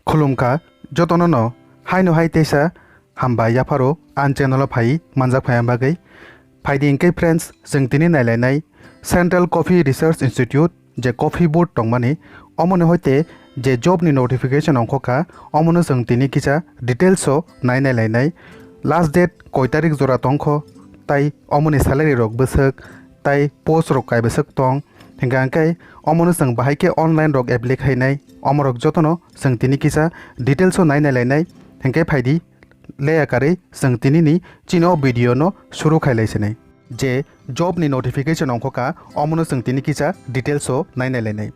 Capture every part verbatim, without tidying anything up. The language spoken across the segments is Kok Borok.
Khulumkha jotono no, haino hai teisa hambai yapharo ang channel o phai manjak phai bagwi. Phaidi hwnkhe friends, chwng tini nailainai Central Coffee Research Institute, je Coffee Board tongmani, omoni hoite je job ni notification ongkhokha, omono chwng tini kisa details o nai nailainai. Last date koi tarik jora tongkho, tai omoni salary rok bwswk, tai post rok kai bwswk tong, hingka hingkai omono chwng bahai khe online rok apply khainai, omorok jotono chwng tini kisa details o nai nailainai. Hingke phaidi, leya karwi chwng tini ni chini o video no suru khailai sinai. Je job ni notification ongkhoka, omono chwng tini kisa details o nai nailainai.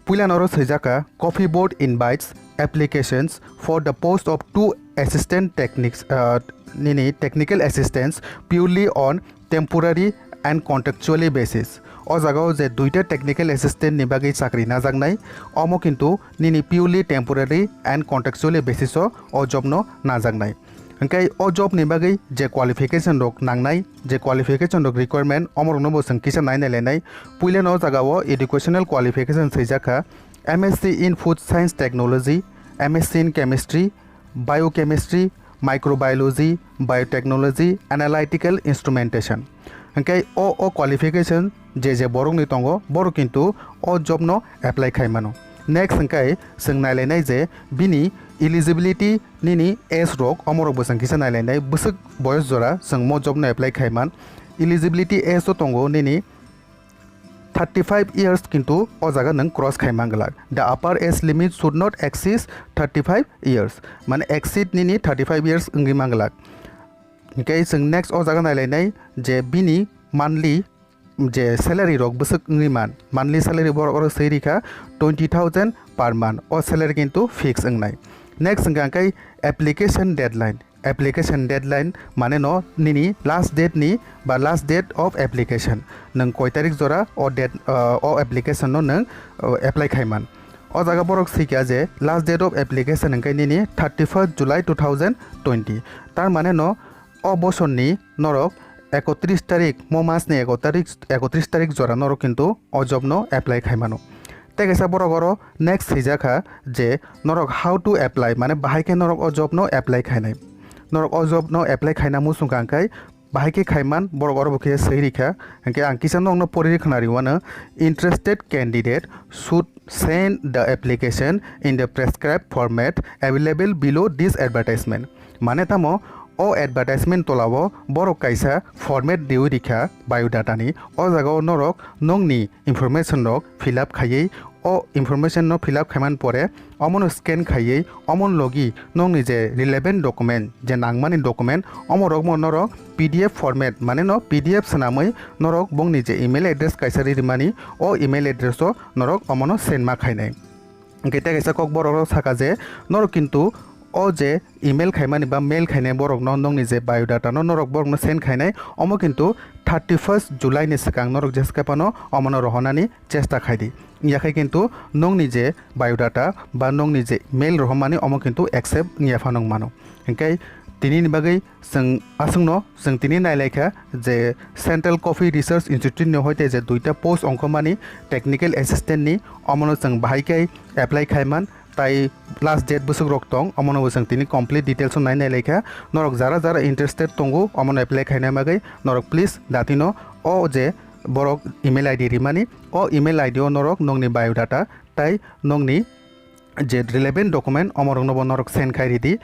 Puila noro swijaka, Coffee Board invites applications for the post of two assistant techniques, uh, nini technical assistants purely on temporary and contractually basis. O jaga o je duita technical assistant ni bagwi chakri najaknai, omo kintu nini purely temporary and contractually basis o o job no najaknai. Hingke o job ni bagwi je qualification rok nangnai, je qualification rok requirement, omorok no bo chwng kisa nai nailainai. Puila no o jaga o educational qualification swijak kha, M S C in Food Science Technology, M S C in Chemistry, Biochemistry, Microbiology, Biotechnology, Analytical Instrumentation. Hingke o, o qualification je je borok ni tongo, borok kintu o job no apply khai mano. Next hingke chwng nailainai je bini eligibility nini age rok, omorok bo chwng kisa nailainai, bwswk boyos jora chwng mo job no apply khai man. Eligibility age o tongo nini thirty five years, kintu o jaga nwng cross khai manglak. The upper age limit should not exceed thirty five years, mane exceed nini thirty five years wngwi manglak. Hingke chwng next o jaga nailainai je bini monthly je salary rok bwswk wngwi man, monthly salary borok oro swi rikha twenty thousand per month, o salary kintu fix wngnai. Next hingka hingke application deadline. Application deadline mane no nini last date ni ba last date of application. Nwng koi tarik jora o date, uh, o application no nwng, uh, apply khai man. O jaga borok sikya je last date of application hingke nini thirty first July two thousand twenty. Tar mane no o bosor ni norok ekotris tarik, mo mas ni eko tarik, ekotris tarik jora norok kintu o job no apply khai mano. Tei kaisa borok oro next swijak kha je norok how to apply, mane bahai khe norok o job no apply khainai. Norok o job no apply khaina muchung kha hingkai bahai khe khaiman, borok oro bo khe swi rikha. Hingke ang kisa nokno pori khna riwano, "Interested candidate should send the application in the prescribed format available below this advertisement." Mane tamo, o advertisement tolao borok kaisa format riwi rikha biodata ni. O jaga o norok nokni information rok fill up khaiwi, o information no fill up khaiman pore omono scan khaiwi, omon logi nokni je relevant document, je nangmani document, omorokmo norok P D F format, mane no P D F swnamwi norok bongni je email address kaisa rimani, o email address o norok omono send ma khainai. Hingke tei kaisa kok borok rok saka je norok kintu o je email khaimani ba mail khainai borok no, nokni je biodata no norok borok no send khainai, omo kintu thirty first July ni swkang norok jeske phano omono rohonani chesta khaidi. Yakhai kintu nokni je biodata ba nokni je mail rohormani, omo kintu accept wngya phano wngmano. Hingke tini ni bagwi chwng aswkno chwng tini nailaikha je Central Coffee Research Institute ni hoite je duita post ongkhormani technical assistant ni, omono chwng bahai khe apply khaiman, tai last date bwswk rok tong, omono bo chwng tini complete details o nai nailaikha. Norok jara jara interested tongo omono apply khaina bagwi, norok please datino o je borok email I D rimani, o email I D o norok nokni biodata tai nokni je relevant document, omorokno bo norok send khai ridi.